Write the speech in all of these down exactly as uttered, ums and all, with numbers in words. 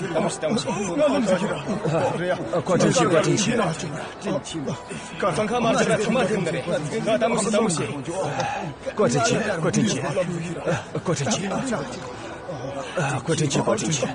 ལྟད་མོ་བྱེད། ལྟད་མོ་བྱེད། ང་ལམ་ཟིག་ཡོད། བཀའ་དྲིན་ཆེ། བཀའ་དྲིན་ཆེ། བཀའ་དྲིན་ཆེ། ཚང་ཁ་མ་བཞག་ན་ཚང་མ་ཐེམ་ནི་རེད། ང་ལྟད་མོ་བྱེད། ལྟད་མོ་བྱེད། བཀའ་དྲིན་ཆེ། བཀའ་དྲིན་ཆེ། བཀའ་དྲིན་ཆེ། བཀའ་དྲིན་ཆེ། བཀའ་དྲིན་ཆེ།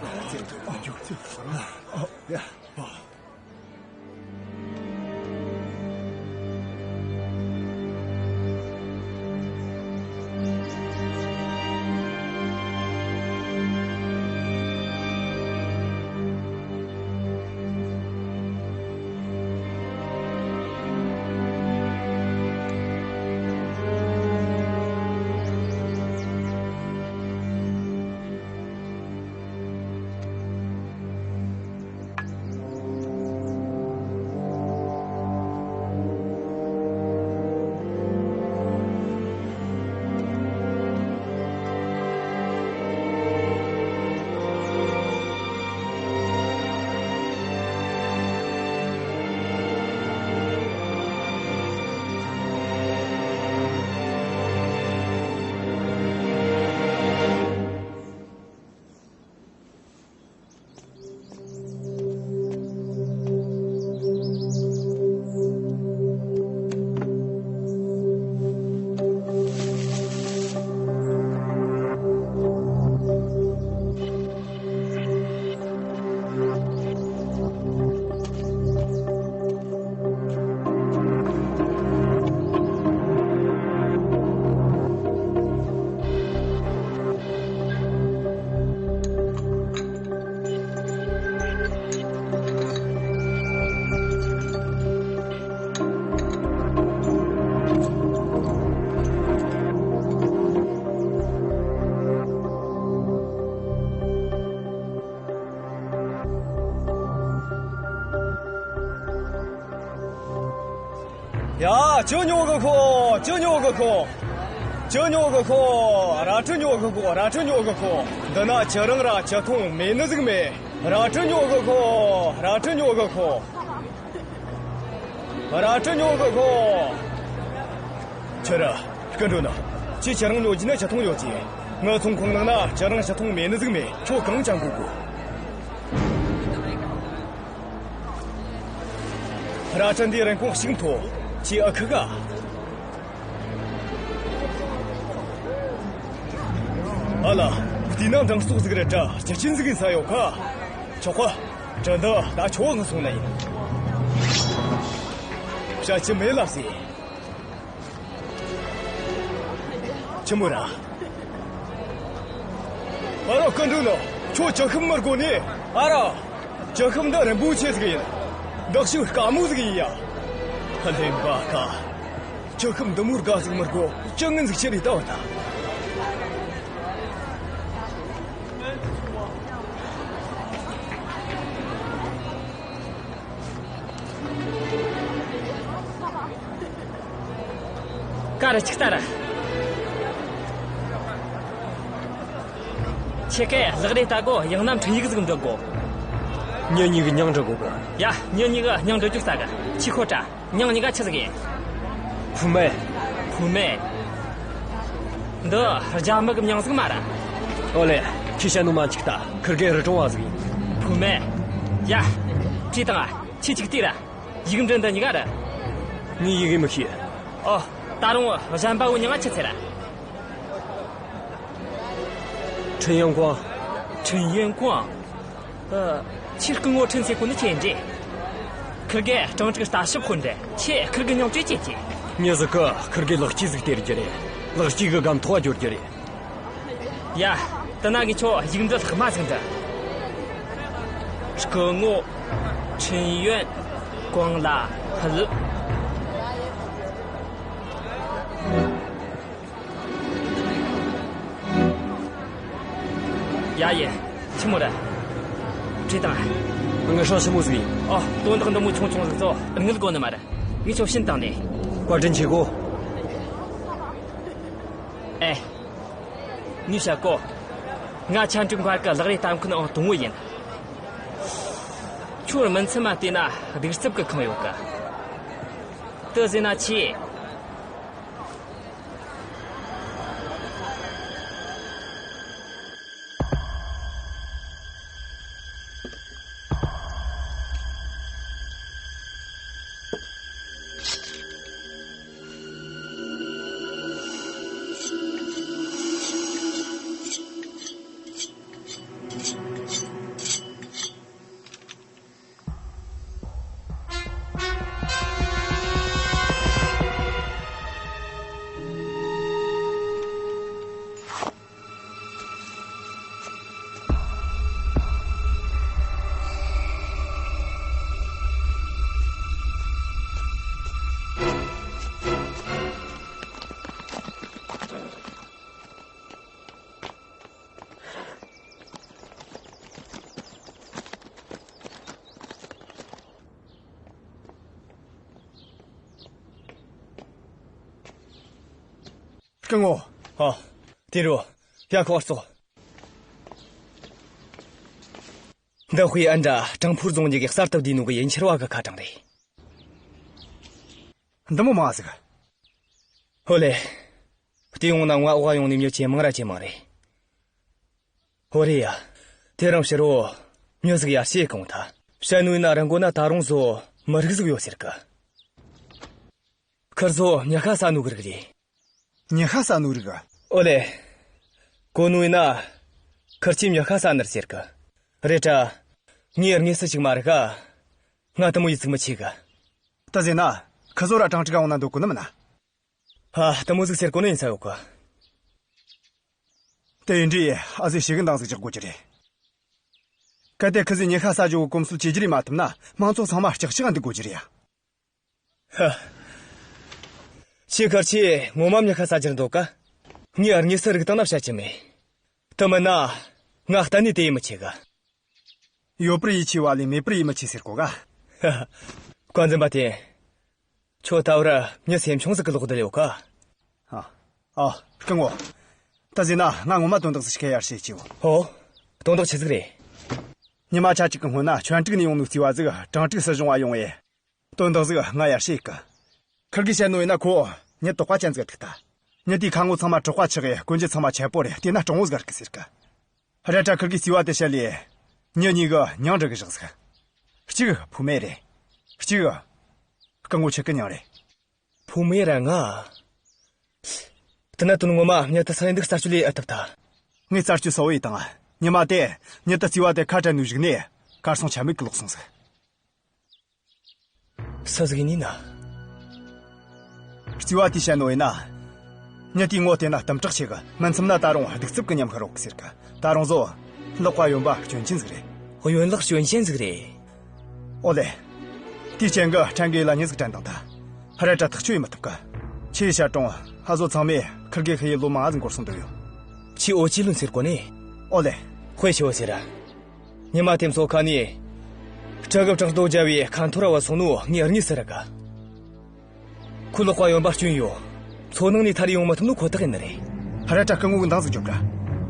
ཡ། ཅི་ཉོ་གི་ཁོ། ཅི་ཉོ་གི་ཁོ། ཅི་ཉོ་གི་ཁོ། རལ་གྲི་ཉོ་གི་ཁོ། རལ་གྲི་ཉོ་གི་ཁོ། འདི་ན་ཅི་རིང་ར་ཅི་ཐུང་མེད་ནི་ཟིག་མེད། རལ་གྲི་ཉོ་གི་ཁོ། རལ་གྲི་ཉོ་གི་ཁོ། རལ་གྲི་ཉོ་གི་ཁོ། ཁྱོད་ར། སྐུ་མགྲོན་ནོ། ཁྱོས་ཅི་རིང་ཉོ་རྒྱུ་ན་ཅི་ཐུང་ཉོ་རྒྱུ། ངའི་ཚོང་ཁང་ནང་ན་ཅི་རིང་ཅི་ཐུང་མེད་ནི་ཟིག་མེད། ཁྱོད་གང་ཅང་དགོས་གོ། རལ་གྲི་འདི་རིན་གོང་ཞིག་མཐོ། ཁྱོས་ཨེ་ཁུར་ག། ཨ་ལ། བལྟས་ན་འདང་སོག་ཟིག་རེད་དྲ། སྐྱིད་ཅན་ཟིག་ཡིན་ས་ཡོད་ཁ། ཆོག་ག། གྲི་འདི་ད་ཁྱོད་ངས་སོང་ནི་ཡིན། བྱ་རྒྱུ་མེད་ལ་ཟེ། ཆི་མོ་ར། ཨ་རོ་སྐུ་མགྲོན་ནོ། ཁྱོད་ཅི་ཁུམ་མི་དགོ་ནི། ཨ་རོ། ཅི་ཁུམ་འདི་རིན་པོ་ཆེ་ཟིག་ཡིན། འདི་ཞིག་དཀའ་མོ་ཟིག་ཡིན་ཡ། ཧ་ལས་པ་ཀ། ཅི་ཁུམ་འདི་མོ་དགའ་ཟིག་མི་དགོ། ཅི་ངན་ཟིག་ཆེ་རེ་ལྟ་བ་ད། ཀ་ར་ཅིག་ལྟ་ར། ཁྱེད་ཀས་ལག་རེས་ལྟ་དགོ། ཡང་ན་འཕྲིན་ཡིག་ཟིག་འབྲི་དགོ། ཉིན་གཉིས་གི་མྱིང་འབྲི་དགོ་གི། ཡ། ཉིན་གཉིས་གི་མྱིང་འབྲི་རྒྱུ་ལྟ་གི། ཁྱེད་ཁོ་ཏྲ། མྱིང་གཉིས་ཀ་ཆི་ཟིག་ཡིན། བུད་མེད། བུད་མེད། འདི་རྒྱ་མི་གི་མྱིང་ཟིག་མ་ར། ཨོ་ལེ། ཁྱེད་བཤད་ནོ་མ་ཅིག་ལྟ། ཁིར་གེ་རི་གྲོང་བ་ཟིག་ཡིན། བུད་མེད། ཡ། བྲིས་བཏང་ང་། ཁྱེད་ཅིག་ལྟོས་ར། ཡིག་འབྲུ་འདི་གཉིས་ཀ་ར། ངས་ཡི་གེ་མི་ཤེས། ཨོ། ད་རུང་གཞན་པ་བོ་མྱིང་ང་ཆི་ཟེར་ར། ཁྲིན་ཡོན་ཀོང་། ཁྲིན་ཡོན་ཀོང་། ཨ། ཁྱེད་སྐུ་ངོ་ཁྲིན་ཟེར་གོ་ནི་ཆི་ཡིན་རེད། ཁིར་གེ་སྤྲང་ཕྲུག་ལྟ་ཞིབ་དཔོན་རེད། ཁྱེད་ཁིར་གེ་མྱིང་བཅོས་བྱེད་ཀྱི། མྱི་ཟིག་གིས་ཁིར་གེ་ལག་སྐྱེས་ཟིག་སྟེར་རྒྱུ་རེད། ལག་སྐྱེས་གི་སྒམ་ཐོག་སྦྱོར་རྒྱུ་རེད། ཡ། དེ་ན་ངས་ཁྱོ་ཡིག་འབྲུ་ལྷག་མ་ཟིག་འབྲི། སྐུ་ངོ་ཁྲིན་ཡོན་ཀོང་ལ་ཕུལ། ཡ་ཡེ། ཆི་མོ་རེད། བྲིས་བཏང་། ངའི་སྲོག་ཆི་མོ་ཟིག་ཡིན། ཨོ། དོན་དག་འདི་མོ་ཆུང་ཆུང་ཟིག་ཚོ་དངུལ་དགོ་ནི་མ་རེད། ངས་ཁྱོ་བྱིན་བཏང་ནས། བཀའ་དྲིན་ཆེ་གོ། ཨེ། ངས་བཤད་གོ། ང་ཆན་ཀྲིག་མཁར་གི་ལག་རེས་ལྟ་མཁན་ཨང་དང་བོ་ཡིན། ཁྱོད་མི་ཚེ་མ་བལྟས་ན་གདུག་རྩུབ་གི་ཁེངས་ཡོད་གི། དེ་ཟེར་ན་ཆི། སྐུ་ངོ། ཨ། དེ་རུ། ཡ། ཁོ་ཚོ། འདི་དཔེ་ཨན་དྲ་ཀྲང་ཕུར་རྫོང་གཉིས་ཀྱི་གསར་དུ་བསྡུས་ནོ་གི་ཡུལ་གྱར་བ་གི་ཁ་གྲངས་རེད། འདི་མོ་མང་ཟིག་ཧོ་ལེ། བལྟས་ཡོང་ན་ང་འོག་ཡོང་ནི་མྱི་ཇེ་མང་ར་ཇེ་མང་རེད། ཧོ་རེད་ཡ། དེ་རིང་ཕྱི་དྲོ་མྱི་ཟིག་ཡར་ཞེ་གི་གོ་ཐལ། བཤད་ནོ་ཡིན་ན་རི་མགོ་ན་ད་རུང་བཟོ་མི་རིགས་ཟིག་ཡོད་ཟེར་གི། ཁིར་ཚོ་མྱི་ཤ་ཟ་ནོ་གི་རིགས་རེད། མྱི་ཤ་ཟ་ནོ་རིགས། ཨོ་ལེ། གོ་ནོ་ཡིན་ན། ཁིར་ཆོས་མྱི་ཤ་ཟ་ནི་རེད་ཟེར་གི། རེད་དྲ། ངས་དངོས་སུ་ཅིག་མ་རིག་ག། ང་དེ་མོ་ཡིད་ཚིམ་མི་ཆེ་གི། ད་ཟེར་ན། ཁི་ཚོ་ར་ཀྲང་ཀྲིག་ག་འོང་ན་འདོད་གོ་ནི་མིན་ན། ཧ། དེ་མོ་ཟིག་ཟེར་གོ་ནི་ཡིན་ས་ཡོད་གི། དེ་ཡིན་དུས་ཨ་ཟོས་ཞེ་གི་འདང་ཟིག་རྒྱག་དགོས་རྒྱུ་རེད། གལ་ཏེ་ཁི་ཟོས་མྱི་ཤ་ཟ་རྒྱུ་གི་གོམས་སྲོལ་བཅོས་རྒྱུ་རེད་མ་ཐུབ་ན། མང་ཚོགས་ཚང་མ་ལྕག་ལྕག་འདུག་དགོས་རྒྱུ་རེད་ཡ། ཧ། ཁྱོས་ཁིར་ཆོས་ངོ་མ་མྱི་ཤ་ཟ་རྒྱུར་འདོད་ག། ངས་དངོས་སུ་རིག་བཏང་ན་བཤད་རྒྱུ་མེད། དེ་མིན་ན། ང་གཏན་ནས་དེ་ཡིད་མི་ཆེས་གི། ཡོད་པར་ཡིད་ཆེས་པ་ལས་མེད་པར་ཡིད་མི་ཆེས་ཟེར་གོ་ག། ཧ་ཧ། བཀའ་འཛིན་པ་དེ། ཁྱོད་ད་བར་མྱི་སེམས་ཆུང་ཟིག་གི་ལོག་བསྡད་ཡོད་ག། ཨ། ཨ། སྐུ་ངོ། ད་ཟེར་ན་ང་ངོ་མ་དོན་དག་ཟིག་ཞིག་ཡར་བཤད་རྒྱུ། ཧོ། དོན་དག་ཆི་ཟིག་རེད། ཉི་མ་ཆ་གཅིག་གི་སྔོན་ན་ཆོན་ཀྲིག་ནས་ཡོང་ནོ་རྩིས་པ་ཟིག་ཀྲང་ཀྲིག་སྲིད་གཞུང་བ་ཡོང་བས། དོན་དག་ཟིག་ང་ཡར་བཤད་གི། ཁིར་གིས་བཤད་ནོ་ཡིན་ན་ཁོ་མྱི་དོགས་པ་ཅན་ཟིག་འདུག་ད། མྱི་དེའི་ཁ་ངོ་ཚང་མ་དྲེག་པ་ཆགས་གི། གོན་རྒྱུ་ཚང་མ་ཆད་པོ་རེད། བལྟས་ན་སྤྲང་བོ་ཟིག་རིག་གི་ཟེར་གི། རེད་དྲ་ཁིར་གིས་རྩིས་པ་དེ་བཤད་ལས། མྱི་གཉིས་གི་མྱིང་འབྲི་གི་བཞག་ཟིག་གཅིག་བུ་མེད་རེད། གཅིག་སྐུ་ངོ་ཁྱེད་གི་མྱིང་རེད། བུ་མེད་ར་ང་། དེ་ན་དོན་ངོ་མ་མྱི་དེ་སུ་ཡིན་འདུག་རྩད་གཅོད་ལས་ཨེ་ཐུབ་ད། ངས་རྩད་གཅོད་གསལ་བོ་ཡས་བཏང་། ཉི་མ་དེ་མྱི་དེ་རྩིས་པ་དེ་ཁ་བྲལ་ནོའི་གཞུག་ནས་གར་སོང་ཆ་མེད་གི་ལོག་སོང་ཟིག་སུ་ཟིག་ཡིན་ན། རྩིས་པ་དེས་བཤད་ནོ་ཡིན་ན། མྱི་དེའི་ངོ་བལྟས་ན་གཏུམ་དྲག་ཆེ་གི། མི་མཚམས་ན་ད་རུང་གདུག་རྩུབ་གི་ཉམས་ཤར་ཡོད་གི་ཟེར་གི། ད་རུང་བཟོ། ལག་པ་གཡོན་པ་སྐྱོན་ཅན་ཟིག་རེད། གཡོན་ལག་སྐྱོན་ཅན་ཟིག་རེད། ཨོ་ལེ། དེའི་རྐྱེན་གིས་ཕྲན་གིས་ལ་ཉེས་ཟིག་དྲན་བཏང་ད། རེད་དྲ་ཐག་གཅོད་ཡེད་མི་ཐུབ་གི། ཆི་ཡས་བཤད་རུང་ཧ་ཟོ་ཚང་མས་ཁིར་གེ་ཤི་ཡས་ལོ་མང་ཟིག་འགོར་སོང་འདོད་ཡོད། ཁྱོས་ཨོ་ཅི་ལུན་ཟེར་གོ་ནི། ཨོ་ལེ། དཔེ་ཆེ་བོ་ཟེར་ར། ཉི་མ་དེ་མཚོ་ཁ་ནས། སྤྲ་གི་བྲག་རྡོ་རྒྱབ་བས་ཁ་འཐོར་བ་སོང་ནོ་ངས་དངོས་སུ་རིག་ག། ཁོའི་ལག་པ་གཡོན་པ་སྐྱོན་ཡོད། མཚོ་ནང་ནས་ཐར་ཡོང་མི་ཐུབ་ནོ་ཁོ་ཐག་ཡིན་ནི་རེད། ཧ་ར་ཏྲ་སྐུ་ངོ་གི་འདང་ཟིག་རྒྱོབ་དྲ།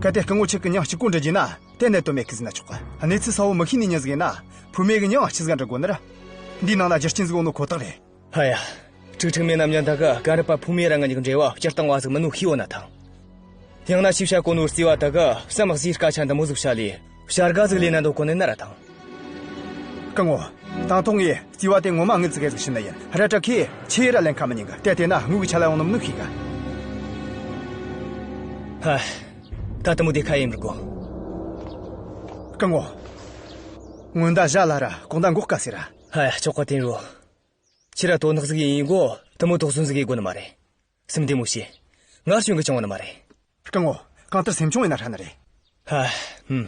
གལ་ཏེ་སྐུ་ངོ་ཁྱེད་ཀྱི་མྱིང་གཅིག་པོ་འབྲི་རྒྱུ་ན། དེ་གནད་དོན་མེད་གི་ཟེར་ན་ཆོག་གི། གནས་ཚུལ་གསལ་བོ་མི་ཤེས་ནི་མྱི་ཟིག་ཡིན་ན། བུད་མེད་གི་མྱིང་ཆི་ཟིག་འབྲི་དགོས་ནི་ར། འདིའི་ནང་ན་རྒྱུ་རྐྱེན་ཟིག་ཡོད་ནོ་ཁོ་ཐག་རེད། ཧ་ཡ། ཁྲིག་ཁྲིག་མེད་ན་མྱི་ད་གི་རྒན་རབས་པ་ཕུ་མེ་ར་ང་གཉིས་ཀྱི་འབྲེལ་བ་སྤྱིར་བཏང་བ་ཟིག་མིན་ནོ་ཤེས་ཡོད་ན་ཐང་། ཡང་ན་ཆི་བྱ་གོ་ནོ་རྩིས་པ་ད་གི་བསམ་གཟས་སྐད་ཆ་འདི་མོ་ཟིག་བཤད་ལས་བྱ་དགའ་ཟིག་ལེན་ན་འདོད་གོ་ནི་ན་ར་ཐང་། སྐུ་ངོ། དང་ཐོག་ངས་རྩིས་པ་དེ་ངོ་མ་དངུལ་ཙི་གེ་ཟིག་བྱིན་ནི་ཡིན། ཧ་ར་ཏྲ་ཁྱེད་ཆི་ར་ལེན་ཁ་མི་ཉན་གི། དེ་དེ་ན་དངུལ་གི་ཆ་ལ་ཡོང་ནི་མིན་ནོ་ཤེས་གི། ཧ། ད་དེ་མོ་དེ་ཁ་ཡེམ་རི་གོ། སྐུ་ངོ། སྔོན་ད་ཞྭ་ལ་ར་གོང་ད་མགོ་དཀའ་ཟེར་ར། ཧ་ཡ། ཆོག་ག་དེ་རུ། ཁྱེད་ར་དོ་སྣང་ཟིག་ཡིན་གོ། དེ་མོ་དོགས་ཟོན་ཟིག་ཡེད་དགོས་ནི་མ་རེད། སེམས་བདེ་མོ་བྱོས། ངར་སྐྱོན་གི་ཅང་ཡོད་ནི་མ་རེད། སྐུ་ངོ། གང་ལྟར་སེམས་ཆུང་ཡིན་ན་ཧྲ་ནི་རེད། ཧ། ཧུམ།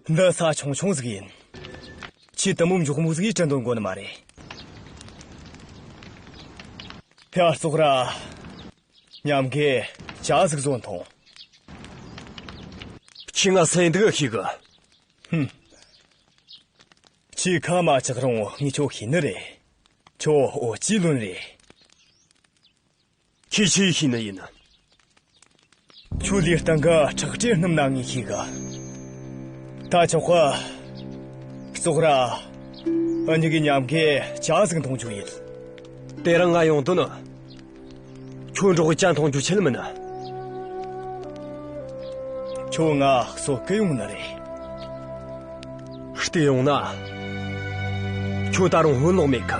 འདི་ས་ཆུང་ཆུང་ཟིག་ཡིན། ཁྱེད་དེ་མོ་མགྱོགས་མོ་ཟིག་ཡིས་བྲི་འདོད་གོ་ནི་མ་རེད། ཡ། ཙོག་ར། མཉམ་གི་ཇ་ཟིག་བཟོ་འཐུང་། ཁྱེད་ང་སེམས་སྡུག་ཤེས་གི། ཧུམ། ཁྱེད་ཁ་མ་ཆག་རུང་ངས་ཁྱོད་ཤེས་ནི་རེད། ཁྱོད་འོ་ཅི་ལོན་རེད། ཁྱེད་ཆི་ཤེས་ནི་ཡིན། ཁྱོད་ལས་སྟེང་གི་ཁྲག་དྲི་སྣུམ་ན་ངས་ཤེས་གི། ད་ཆོག་གི། ཙོག་ར། འུ་གཉིས་གི་མཉམ་གི་ཇ་ཟིག་འཐུང་རྒྱུ་ཡིན། དེ་རིང་ང་ཡོང་དོན་ནི། ཁྱོད་འགྲོགས་ཅན་མཐོང་རྒྱུ་ཆེད་མིན། ཁྱོད་ང་གསོད་གི་ཡོང་ནི་རེད། བལྟས་ཡོང་ན། ཁྱོད་ད་རུང་ཧོན་ལོག་མེད་ཁ།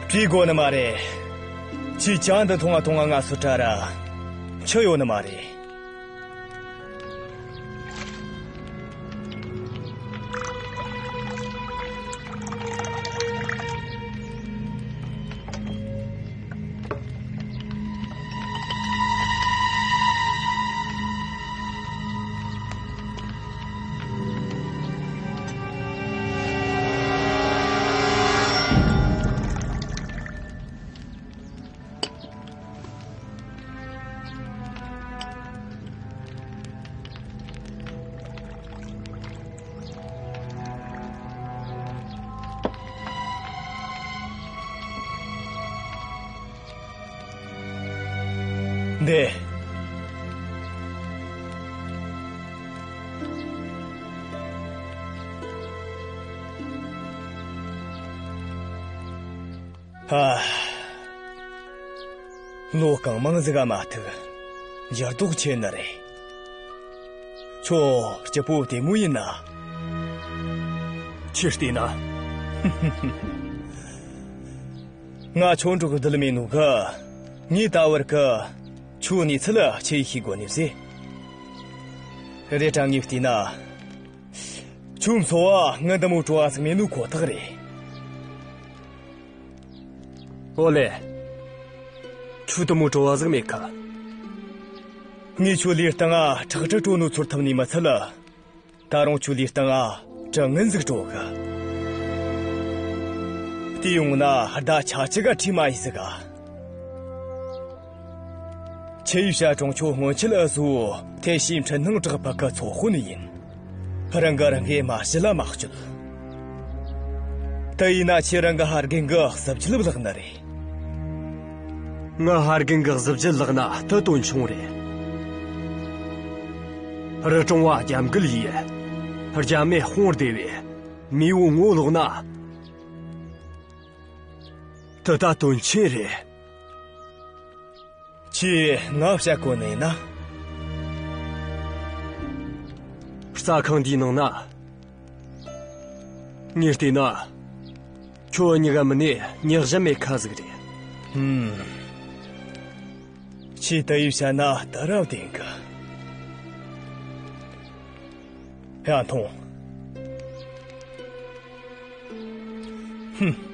བྲིས་དགོས་ནི་མ་རེད། ཁྱེད་ཇ་འདི་འཐུང་ང་འཐུང་ང་ང་སུ་དྲ་ར། འཆི་ཡོད་ནི་མ་རེད། འདི། ཨ། ལོ་གང་མང་ཟིག་ག་མ་ཐུག་འགྱུར་ལྡོག་ཆེ་ནི་རེད། ཁྱོད་སྐྱིད་པོ་བདེ་མོ་ཡིན་ན། ཁྱོས་བལྟས་ན། ང་ཁྱོད་འགྲོགས་བསྡད་མེད་ནོ་གི། ངས་ད་བར་གི་ཁྱོའི་གནས་ཚུལ་ཆི་ཡེ་ཤེས་གོ་ནི་ཟེ། རེད་དྲ་ངས་བལྟས་ན། ཁྱོད་འཚོ་བ་ངའི་འདི་མོ་བྲོ་བ་ཟིག་མེད་ནོ་ཁོ་ཐག་རེད། ཨོ་ལེ། ཁྱོད་འདི་མོ་བྲོ་བ་ཟིག་མེད་ཁ། ངས་ཁྱོད་ལས་སྟངས་ཁྲག་དྲི་བྲོ་ནོ་ཚོར་ཐུབ་ནི་མི་ཚད། ད་རུང་ཁྱོད་ལས་སྟངས་དྲི་ངན་ཟིག་བྲོ་གི། དེ་ཡོང་ན་ད་ཆ་ཅི་ག་ཁྲིས་མ་ཡིན་ཟིག་ག། ཆི་ཡེ་བྱས་རུང་ཁྱོད་སྔོན་ཆད་ཨ་ཟོ་ཐེ་ཤིའི་འཕྲུལ་སྣང་བྲག་ཕུག་གི་ཚོ་དཔོན་ཡིན། རང་གིས་རང་གི་མ་གཞི་ལ་མ་སྤྱོད། དེ་ཡིན་ན་ཁྱོས་རང་གི་ཕ་རྒན་གི་གཟི་བརྗིད་བརླག་ནི་རེད། ངའི་ཕ་རྒན་གི་གཟི་བརྗིད་བརླག་ན་དེ་དོན་ཆུང་རེད། རི་གྲོང་བ་རྒྱབ་འགལ་ཡས། རྒྱ་མི་དཔུང་སྡེ་བས་མེས་པོ་ངོ་ལོག་ན། དེ་ད་དོན་ཆེན་རེད། ཁྱོས་ང་བཤད་གོ་ནི་ཡིན་ན། རྩྭ་ཁང་འདིའི་ནང་ན། ངས་བལྟས་ན། ཁྱོད་གཉིས་ཀ་མིན་ནས་ཉག་གཞན་མེད་ཁ་ཟིག་རེད། ཧུམ། ཁྱོས་དེ་ཡེ་བཤད་ན་ད་ར་བདེན་གི། ཡ་འཐུང་། ཧུམ།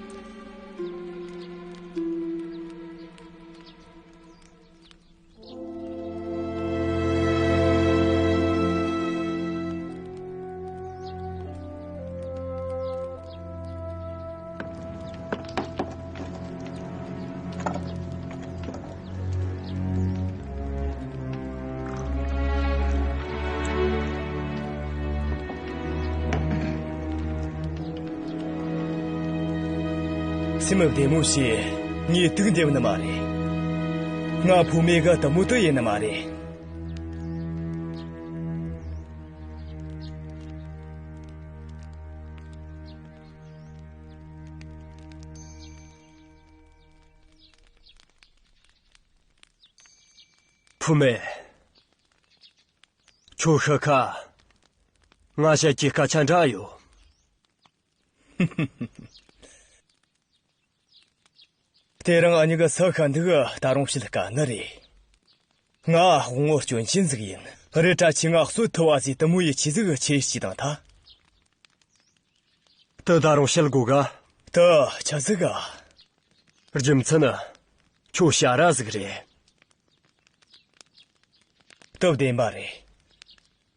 སེམས་བདེ་མོ་བྱོས། ངས་དུག་འདེབས་ནི་མ་རེད། ང་བུ་མེད་གི་དེ་མོ་དེ་ཡིན་ནི་མ་རེད། བུ་མེད། ཁྱོད་ཤི་ཁ། ང་བཤད་རྒྱུའི་སྐད་ཆ་འདྲ་ཡོད། དེ་རིང་འུ་གཉིས་ཀྱི་སུ་ཤི་འདུག་ད་རུང་བཤད་དཀའ་ནི་རེད། ང་དབང་བོ་སྐྱོན་ཅན་ཟིག་ཡིན། རེད་དྲ་ཁྱོས་ང་གསོད་ཐུབ་བ་ཟིག་དེ་མོ་ཡེ་ཆི་ཟིག་ཆེ་ཞིག་དང་ཐ། དེ་ད་རུང་བཤད་དགོས་ག། དེ་ཆི་ཟིག་ག། རྒྱུ་མཚན་ནི། ཁྱོད་ཞ་ར་ཟིག་རེད། དེ་བདེན་པ་རེད།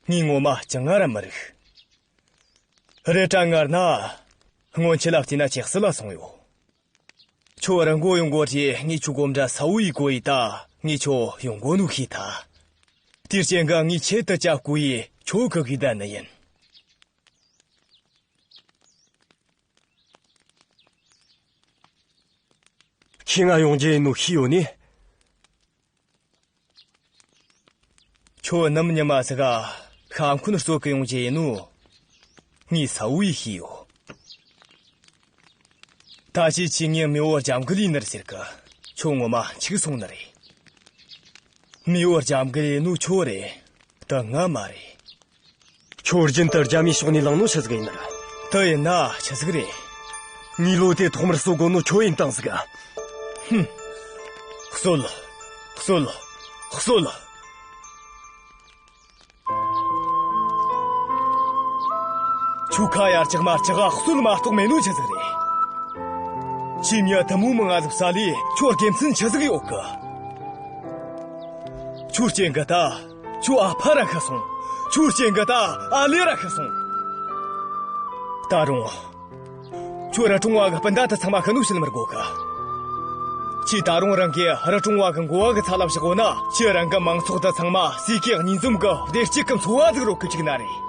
ངས་ངོ་མ་ཅང་ང་ར་མི་རིག། རེད་དྲ་ངར་ན། སྔོན་ཆད་ལ་བལྟས་ན་ཅིག་སྲིད་ལ་སོང་ཡོད། ཁྱོད་རང་མགོ་ཡོང་གོ་རྗེས་ངས་ཁྱོད་གོམ་སྒྲ་ས་བོ་ཡི་གོ་ཡི་ད་ངས་ཁྱོད་ཡོང་གོ་ནོ་ཤེས་ཐལ། དེའི་རྐྱེན་གི་ངས་ཆེད་དུ་ཅག་གོ་ཡི་ཁྱོད་གི་གི་ད་ནི་ཡིན། ཁྱོས་ང་ཡོང་རྒྱུ་ཡིན་ནོ་ཤེས་ཡོད་ནི། ཁྱོད་ནམ་ཉི་མ་ཟིག་ག་ཤ་འཁོན་གསོ་གི་ཡོང་རྒྱུ་ཡིན་ནོ། ངས་གསལ་བོ་ཡེ་ཤེས་ཡོད། ད་ཅི་ཁྱོས་ངས་མེས་པོ་རྒྱབ་འགལ་ཡེ་ནི་རེད་ཟེར་གི། ཁྱོད་ངོ་མ་འཆུག་སོང་ནི་རེད། མེས་པོ་རྒྱབ་འགལ་ཡེ་ནོ་ཁྱོད་རེད། དེ་ང་མ་རེད། ཁྱོད་རྒྱུན་དུ་རྒྱ་མིའི་ཕྱོགས་ནས་ལངས་ནོ་ཆི་ཟིག་ཡིན་ནི་རེད། དེ་ཡིན་ན་ཆི་ཟིག་རེད། ངས་ལོ་དེ་ཐོག་མར་གསོད་དགོས་ནོ་ཁྱོད་ཡིན་བཏང་ཟིག། ཧུམ། གསོད། གསོད། གསོད། ཁྱོད་ཁ་ཡར་ལྕགས་མར་ལྕགས་ག་གསོད་མ་གཏོགས་མེད་ནོ་ཆི་ཟིག་རེད། ཁྱོས་མྱི་དེ་མོ་མང་ང་ཟིག་བསད་ལས་ཁྱོད་དགེ་མཚན་ཆི་ཟིག་ཡོད་གི། ཁྱོད་རྐྱེན་གི་ད་ཁྱོའི་ཨ་ཕ་ར་ཤི་སོང་། ཁྱོད་རྐྱེན་གི་ད་ཨ་ལེ་ར་ཤི་སོང་། ད་རུང་ཁྱོད་རི་གྲོང་བ་གི་སྤུན་ཟླ་དེ་ཚང་མ་ཤི་ནོ་བཤད་མི་དགོས་གི། ཁྱོས་ད་རུང་རང་གི་རི་གྲོང་བ་གི་འགོ་བ་གི་ཚབ་ལ་བཞག་གོ་ན། ཁྱོས་རང་གི་མང་ཚོགས་དེ་ཚང་མ་ཟས་གོས་གཉིས་འཛོམས་གི་བདེ་སྐྱིད་གི་འཚོ་བ་ཟིག་རོལ་གི་བཅུག་ན་རེད།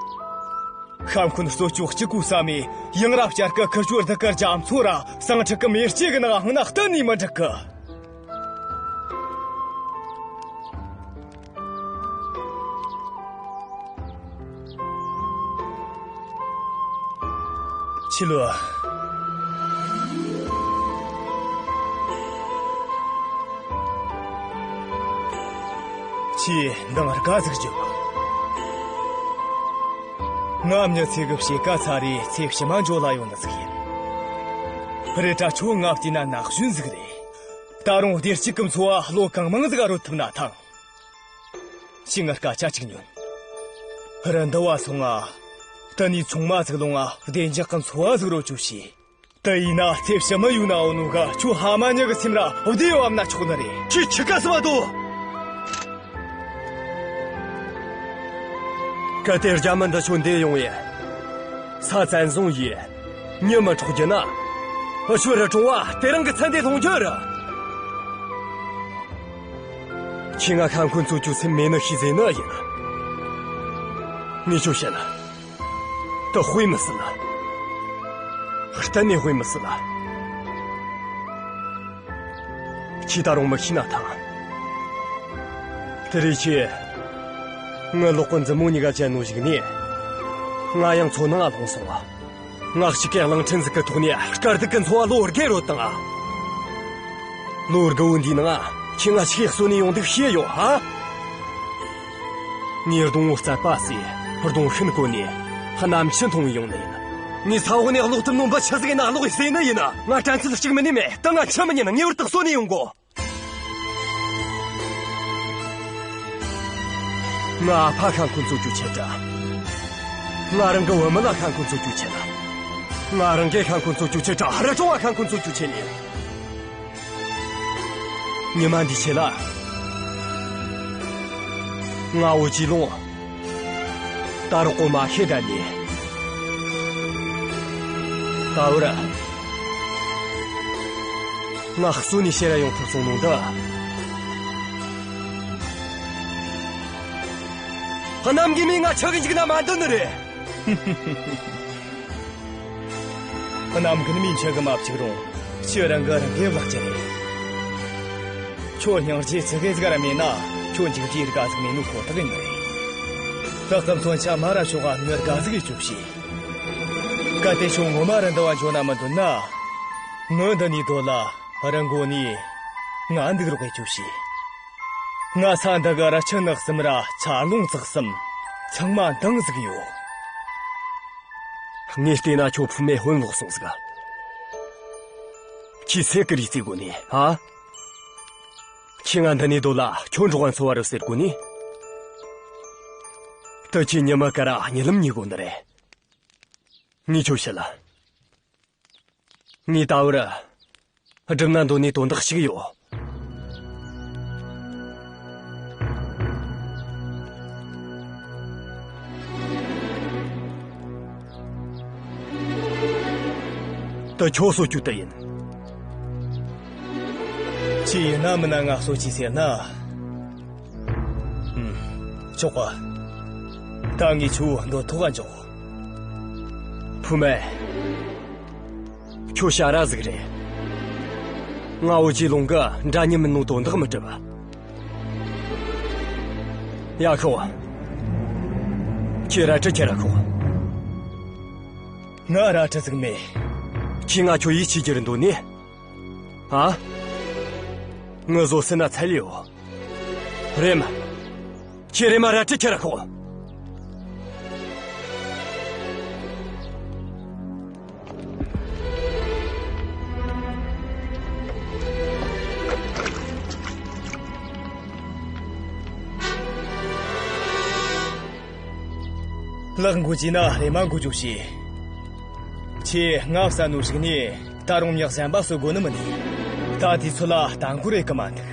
ཤ་འཁོན་གསོད་རྒྱུ་གཅིག་པུ་བསམས་ནས་ཡང་རབས་བསྐྱར་གི་ཁུར་ཆོར་བདག་གི་རྒྱ་མཚོ་ར་ཟངས་ཁྲག་གི་མེ་ལྕེ་གི་ནང་ལྷུང་ན་གཏན་ནས་མི་འགྲིག་གི། ཆི་ལོ། ཁྱོས་འདང་དགའ་ཟིག་རྒྱོབ། ང་མྱི་ཚེ་གི་ཕྱེད་ཀ་ཚར་རེ་ཚེ་ཕྱི་མ་འགྱོ་ལ་ཡོང་ནི་ཟིག་ཡིན། རེད་དྲ་ཁྱོད་ང་བལྟས་ན་ན་གཞོན་ཟིག་རེད། ད་རུང་བདེ་སྐྱིད་ཀྱི་འཚོ་བ་ལོ་གང་མང་ཟིག་རོལ་ཐུབ་ན་ཐང་། ཁྱོས་ངའི་སྐད་ཆ་གཅིག་ཉོན། རི་འདབས་བ་སོང་ང་། དེ་ནས་ཆུང་མ་ཟིག་ལོངས་ང་བདེ་འཇགས་ཀྱི་འཚོ་བ་ཟིག་རོལ་རྒྱུ་བྱོས། དེ་ཡིན་ན་ཚེ་ཕྱི་མ་ཡོད་ན་ཡོད་ནོ་གི་ཁྱོའི་ཕ་མ་གཉིས་ཀྱི་སེམས་ར་བདེ་བ་བབས་ན་ཆོག་ནི་རེད། ཁྱོས་ཆི་ག་ཟེར་བ་དོ། གལ་ཏེ་རྒྱ་མི་འདི་ཆོ་འདི་ཡོང་ཡེ། ས་བཙན་བཟུང་ཡེ། མྱི་མི་འཕྲོག་རྒྱུ་ན། འུ་ཆོའི་རི་གྲོང་བ་དེ་རིང་གི་ཚེ་འདི་ལྷུང་རྒྱུ་རེད། ཁྱོས་ང་ཤ་འཁོན་རྩོད་རྒྱུའི་སེམས་མེད་ནི་ཤེས་ཟེར་ནི་ཡིན། ངས་ཁྱོད་བཤད་ལ། དེ་དཔེ་མི་སྲིད་ལ། གཏན་ནས་དཔེ་མི་སྲིད་ལ། ཁྱོས་ད་རུང་མི་ཤེས་ན་ཐང་། དེ་རེས་ཁྱོས་ངའི་ལོག་གི་མཛུབ་མོ་གཉིས་ཀ་བཅད་ནོ་གཞུག་ནས། ང་ཡང་མཚོ་ནང་ང་ལྷུང་སོང་ང་། ང་གཅིག་གིས་གླིང་ཕྲན་ཟིག་གི་ཐོག་ནས་དཀའ་སྡུག་གི་འཚོ་བ་ལོ་དགུ་རོལ་བཏང་ང་། ལོ་དགུ་བོ་འདིའི་ནང་ང་ཁྱོས་ང་ཆི་གསོན་ནས་ཡོང་འདུག་ཤེས་ཡོད་ཨ། ངས་སྡོང་བོ་རྩད་པ་ཟོས། སྡོང་ཤིང་བརྐོས་ནས་གནམ་ཆུ་འཐུང་ཡོང་ནི་ཡིན། ངས་ས་འོག་ནས་ཀློག་ཐུབ་ནོ་འབུ་ཆི་ཟིག་ཡིན་ན་ཀློག་ཡེ་ཟོས་ནི་ཡིན། ང་དྲན་ཚུལ་གཅིག་མིན་ནས་མེད། ད་ང་འཆི་མི་ཉན། ངེས་པར་དུ་གསོན་ནས་ཡོང་དགོ། ང་ཨ་ཕ་ཤ་འཁོན་རྩོད་རྒྱུའི་ཆེད་དྲ། ང་རང་གི་བུ་མོ་ལ་ཤ་འཁོན་རྩོད་རྒྱུའི་ཆེད་དྲ། ང་རང་གི་ཤ་འཁོན་རྩོད་རྒྱུའི་ཆེད་དྲ། རི་གྲོང་བ་ཤ་འཁོན་རྩོད་རྒྱུའི་ཆེད་ནས། ཉི་མ་འདིའི་ཆེད་ལ། ང་བོ་ཅི་ལོང་། ད་རོགས་གོ་མ་ཤེས་ད་ནི། ད་བར། ང་གསོན་ནས་ཕྱིར་ར་ཡོང་ཐུབ་སོང་ནོ་འདི། གནམ་གི་མིས་ང་འཆི་གི་འཇུག་ན་མ་འདོད་ནི་རེད། གནམ་གི་མིས་འཆི་གི་མ་བཅུག་རུང་། ཁྱོས་རང་གིས་རང་གི་བརླག་རྒྱུ་རེད། ཁྱོད་སྙིང་རྗེ་ཙི་གེ་ཟིག་ར་མེད་ན། ཁྱོད་འཇིགས་རྒྱུའི་རྒ་ཟིག་མེད་ནོ་ཁོ་ཐག་ཡིན་ནི་རེད། ལྷག་གམ་མཚོན་ཆ་མར་ར་ཕྱོགས་ང་མྱི་རྒ་ཟིག་གིས་སྐྱོབས་ཤིག། གལ་ཏེ་ཁྱོད་ངོ་མ་རི་འདབས་བ་འགྱོ་ན་མི་འདོད་ན། ངའི་འདི་ནས་སྡོད་ལ། རི་མགོ་ནས་ང་འདུག་རོགས་ཡེ་རྒྱུ་བྱོས། ང་ས་འདི་གི་རི་ཆུ་ནགས་གསུམ་ར་ཆར་རླུང་ཙག་གསུམ་ཚང་མ་འདང་ཟིག་ཡོད། ངས་བལྟས་ན་ཁྱོད་བུ་མོ་ཧོན་ལོག་སོང་ཟིག། ཁྱོས་ཚེ་གི་རེ་རྩེ་དགོས་ནི་ཨ། ཁྱོས་ང་འདི་ནས་སྡོད་ལ་ཁྱོད་འགྲོགས་པ་འཚོ་བ་རོལ་ཟེར་དགོས་ནི། དེ་ཁྱོས་ཉི་མ་ཀ་ར་གཉིད་ལམ་རྨི་དགོས་ནི་རེད། ངས་ཁྱོད་བཤད་ལ། ངས་ད་བར་སྒྲུབ་ན་འདོད་ནི་དོན་དག་ཞིག་ཡོད། དེ་ཁྱོད་གསོད་རྒྱུ་དེ་ཡིན། ཁྱོས་ཡིན་ན་མིན་ན་ང་གསོད་རྒྱུས་ཟེར་ན། ཨུམ། ཆོག་ག། ད་ངས་ཁྱོད་འདོད་ཐོག་ག་འཇོག། བུ་མོ། ཁྱོད་ཞ་ར་ཟིག་རེད། ང་བོ་ཅི་ལོང་གི་འདྲ་མཉམ་མིན་ནོ་དོན་དག་མི་སྒྲུབ། ཡ་ཁོ། ཁྱོས་རལ་གྲི་ཁྱེར་ར་ཁོ། ང་རལ་གྲི་ཟིག་མེད། ཁྱོས་ང་ཁྱོད་ཡིད་ཆེས་རྒྱུར་འདོད་ནི། ཨ། ངུ་བཟོ་སྲིད་ན་ཚད་ཡོད། རེམ། ཁྱོས་རེམ་མ་རལ་གྲི་ཁྱེར་ར་ཤོག། ལག་འགུལ་རྒྱུ་ན་རེམ་མ་འགུལ་རྒྱུ་བྱོས། ཁྱོས་ང་བསད་ནོ་གཞུག་ནས་ད་རུང་མྱི་གཞན་པ་གསོད་དགོས་ནི་མིན་ནི། ད་དུས་ཚོད་ལ་ལྟ་འགོར་རེ་གི་མ་འདུག།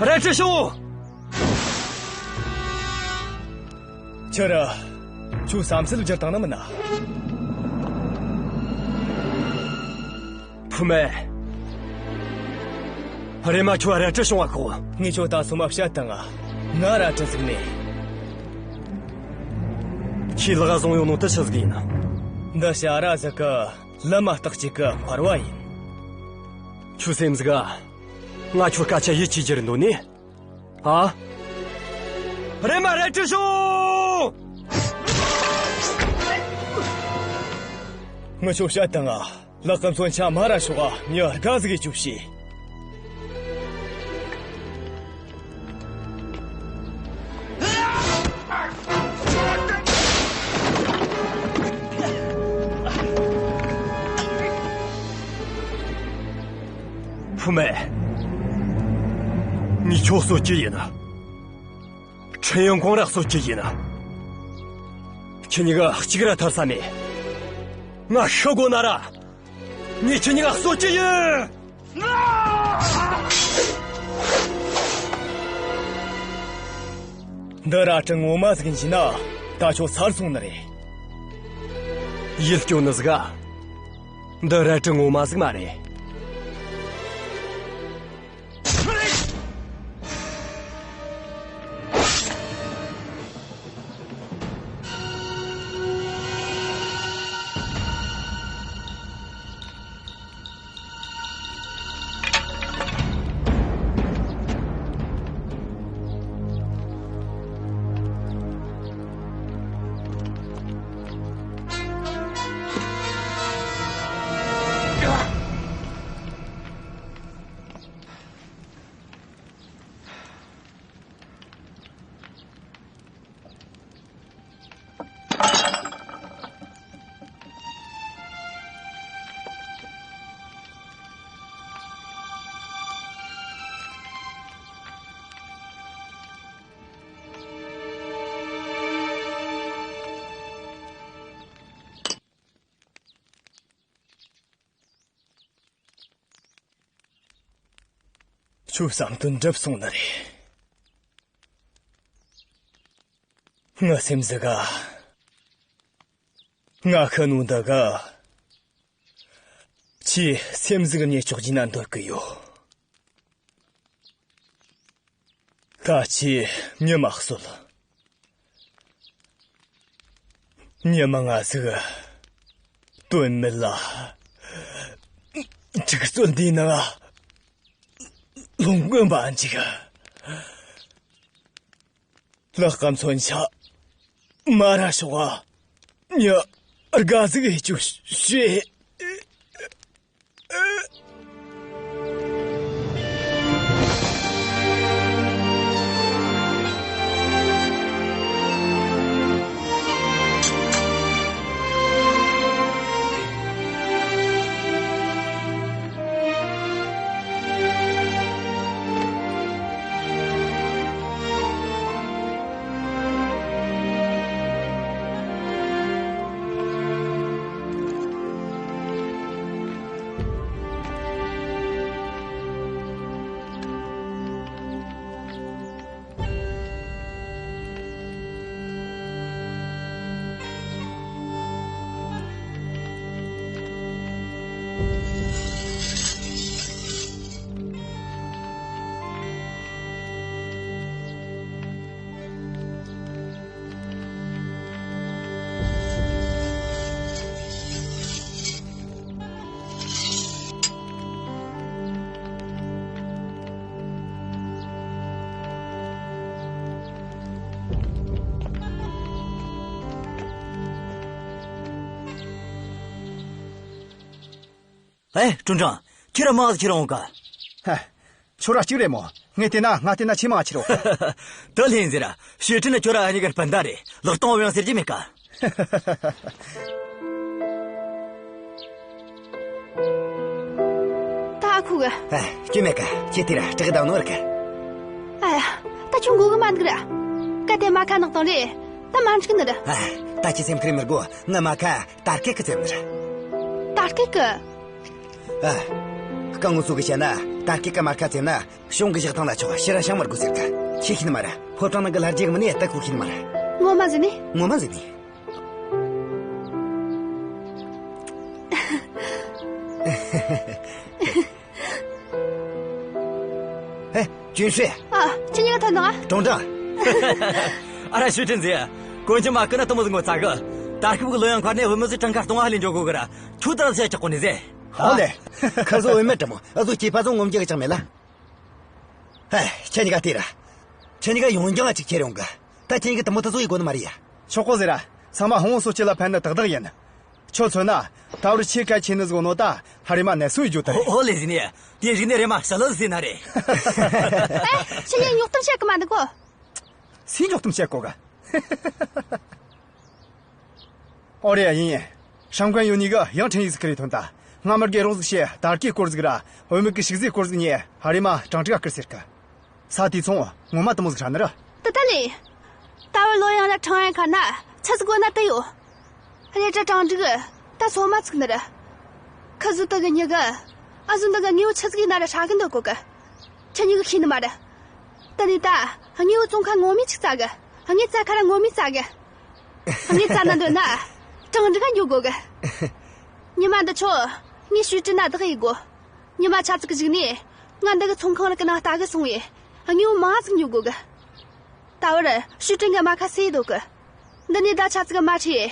རལ་གྲི་ཤོག། ཁྱོད་ར། ཁྱོད་བསམ་ཚུལ་བསྒྱུར་བཏང་ནི་མིན་ན། བུ་མོ། རེམ་མ་ཁྱོད་རལ་གྲི་ཤོག་ཤོག། ངས་ཁྱོད་ད་སོ་མ་བཤད་བཏང་ང་། ང་རལ་གྲི་ཟིག་མེད། ཁྱོས་ལག་བཟུང་ཡོད་ནོ་དེ་ཆི་ཟིག་ཡིན། འདི་ཞ་ར་ཟིག་གི་ལི་མ་སྟག་ཅིག་གི་འཕར་བ་ཡིན། ཁྱོད་སེམས་ཟིག་ག། ང་ཁྱོད་སྐད་ཆ་ཡིད་ཆེས་རྒྱུར་འདོད་ནི། ཨ། རེམ་མ་རལ། ཀྲི་ཤོ། ངས་ཁྱོ་བཤད་དང་ང་། ལག་གི་མཚོན་ཆ་མ་ར་ཤོག་ག་མྱི་དགའ་ཟིག་གི་ཅུ་བྱོས། བུ་མེད། ངས་ཁྱོ་གསོད་རྒྱུ་ཡིན། ཁྲེན་ཡོན་ཀོང་ར་གསོད་རྒྱུ་ཡིན། ཁྱེད་གཉིས་ཀ་གཅིག་ར་ཐར་ས་མེད། ང་ཤི་དགོས་ན་ར། ངས་ཁྱེད་གཉིས་ཀ་གསོད་རྒྱུ་ཡིན། འདི་རལ་གྲི་ངོ་མ་ཟིག་ཡིན་ན་ད་ཁྱོ་ཚར་སོང་ནི་རེད། ཡིད་སྐྱོ་ནི་ཟིག་ག་འདི་རལ་གྲི་ངོ་མ་ཟིག་མ་རེད། ཁྱོའི་བསམ་དོན་འགྲུབ་སོང་ནི་རེད། ངའི་སེམས་ཟིག་ག་ང་ཤི་ནོ་འདི་ག་ཁྱོས་སེམས་ཟིག་རྙེད་ཆོག་རྒྱུ་ན་འདོད་གི་ཡོད། ད་ཁྱོས་མྱི་མ་གསོད། མྱི་མང་ང་ཟིག་དོན་མེད་ལ་འཁྲུག་རྩོད་འདིའི་ནང་ལྷུང་གོན་པ་འཇིག་ལག་གམ་མཚོན་ཆ་མ་ར་ཤོག་ག་མྱི་དགའ་ཟིག་ཡེ་རྒྱུ་བྱོས། ཨེ། ཀྲུང་ཀྲང་། ཁྱེད་ར་མང་ཟིག་ཁྱེར་འོང་ག་ཧ། ཁྱོད་ར་གཅིག་རེད་མོ། ངས་བལྟས་ན། ང་བལྟས་ན་ཆེས་མང་ང་ཁྱེར་འོང་། དེ་ལྷན་ཟེར། ཞེ་ཁྲིན་ནི་ཁྱོད་ར་ཨ་ཉི་གར་སྤུན་ཟླ་རེད། ལག་སྟོང་བ་ཡང་ཟེར་རྒྱུ་མེད་ཀ་ད་ཁུ་གི། ཨ། སྐྱོན་མེད་ཀ་ཁྱེད་དེ་ར་སྐྲག་བཏང་ནོ་ར་ཀ་ཨ་ཡ། ད་ཁྱོད་མགོ་གི་མ་འདུག་ར། གལ་ཏེ་མ་ཁ་ནག་བཏང་རེད། ད་མ་འགྲིག་ནི་ར། ཨ། ད་ཁྱེད་སེམས་ཁུར་མི་དགོས། ངའི་མ་ཁ་དར་སྐད་གིས་བཙེམ་ནི་ར། དར་སྐད་གིས། ཨ། སྐུ་ངོ་སོགས་ཀྱིས་བཤད་ན། དར་སྐད་གིས་མར་ཁ་བཙེམ་ན་གཞུང་གི་བཞག་སྟངས་ལ་ཆོག་ཕྱིར་ར་བྱང་མི་དགོས་ཟེར་གི་ཁྱེད་ཤེས་ནི་མ་ར། ཕོ་བྲང་ནང་གི་ལྷ་རྗེ་གི་མིན་ནས་ད་ཁུ་ཤེས་ནི་མ་ར། ངོ་མ་ཟེར་ནི། ངོ་མ་ཟེར་ནི། ཨེ། ཅུན་ཧྲི། ཨ། ཁྱེད་གཉིས་ཀ་ཐོན་དང་ཨ། ཀྲུང་ཀྲང་། ཨ་ར་ཞུ་ཁྲིན་ཟེར། གོན་རྒྱུ་མ་གོན་ན་དེ་མོ་ཟིག་ངོ་ཚ་གི། ད་སྐབས་ཀྱི་ལོ་ཡང་མཁར་ནས་བུད་མེད་ཟིག་གྲངས་ཀ་སྟོང་བ་ལས་འཇོག་དགོས་གི་ར། ཁྱོད་ད་ར་ཟེར་ཆོག་གོ་ནི་ཟེར། ཧ་ལས། ཁ་བཟོ་བུད་མེད་འདྲ་མོ། ཨ་ཟོ་སྐྱེས་པ་ཟོ་ངོམ་རྒྱག་གི་ཅང་མེད་ལ། ཧེ། ཁྱེད་གཉིས་ཀ་ལྟོས་ར། ཁྱེད་གཉིས་ཀ་ཡོང་རྒྱང་ཅིག་ཁྱེར་ཡོང་གི། ད་ཁྱེད་གཉིས་ཀྱིས་དེ་མོ་དེ་ཚོ་ཡེད་དགོས་ནི་མ་རེད་ཡ། ཆོག་གོ་ཟེར་ར། ཚང་མ་ཧོང་སོ་སྐྱེ་ལ་ཕན་ནི་ཏག་ཏག་ཡིན། ཁྱོད་མཚོན་ན། ད་བར་ཆེས་གལ་ཆེ་ནི་ཟིག་ནོ་ད་ཧ་རེ་མ་ནད་སོ་ཡི་རྒྱུ་དེ་རེད། ཨོ་ལེ་ཟིན་ནས་དེ་རིག་ནས་རེ་མ་ཤ་ལ་ཟིན་ན་རེད། ཨེ། ཁྱེད་གཉིས་རྙོག་གཏམ་བཤད་གི་མ་འདུག་གོ། སུས་རྙོག་གཏམ་བཤད་གོ་གི། ཨོ་རེད་ཡ། ཡིན་ཡིན། ཧྲང་ཀོན་ཡོད་ནི་གི་ཡང་ཁྲིན་ཡིག་ཟིག་ཁི་རེ་ཐོན་ད། ང་མར་གེ་རོགས་ཟིག་བྱས། དར་གོས་སྐོར་ཟིག་ར་བུད་མེད་གི་ཕྱུགས་ཟོས་སྐོར་ཟིག་ཉོས། ཧ་རེ་མ་ཀྲང་ཀྲི་ག་ཁུར་ཟེར་གི། ས་དེ་ཚོང་ངོ་མ་དེ་མོ་ཟིག་ཧྲ་ནི་ར། ད་ད་ལེ། ད་བར་ལོ་ཡང་ར་ཁྲང་ཨན་ཁ་ན་ཆི་ཟིག་གོ་ན་དེ་ཡོད། རེད་དྲ་ཀྲང་ཀྲི་གི་ད་སོ་མ་ཚིག་ནི་ར། ཁི་ཟུ་དེ་གི་ཉི་གི། ཨ་ཟུ་འདི་གི་དངོས་པོ་ཆི་ཟིག་ཡིན་ན་ར་ཧྲ་གི་འདོད་གོ་གི། ཁྱེད་གཉིས་གི་ཤེས་ནི་མ་ར། ད་ནི་ད་དངོས་པོ་བཙོང་ཁ་ངོ་མས་ཅིག་བཙལ་གི། དངུལ་བཙལ་ཁ་ར་ངོ་མས་བཙལ་གི། དངུལ་བཙལ་ན་འདོད་ན། ཀྲང་ཀྲི་ག་འགྱོ་དགོ་གི། ཉི་མ་འདི་ཆོ། ངས་ཞུས་དྲི་ན་བདག་ཡི་དགོ། ཉི་མ་ཆ་ཙིག་གི་གཞུག་ནས། ང་འདི་གི་ཚོང་ཁང་ར་གི་ནང་ལྟ་གི་སོང་བས། དངུལ་མང་ཙིག་ཉོ་དགོ་གི། ད་བར་ཞུས་དྲི་ངས་མ་ཁ་སེ་འདུག་གི། འདི་ནས་ཟླ་ཆ་ཙིག་གི་མ་ཁྲིད།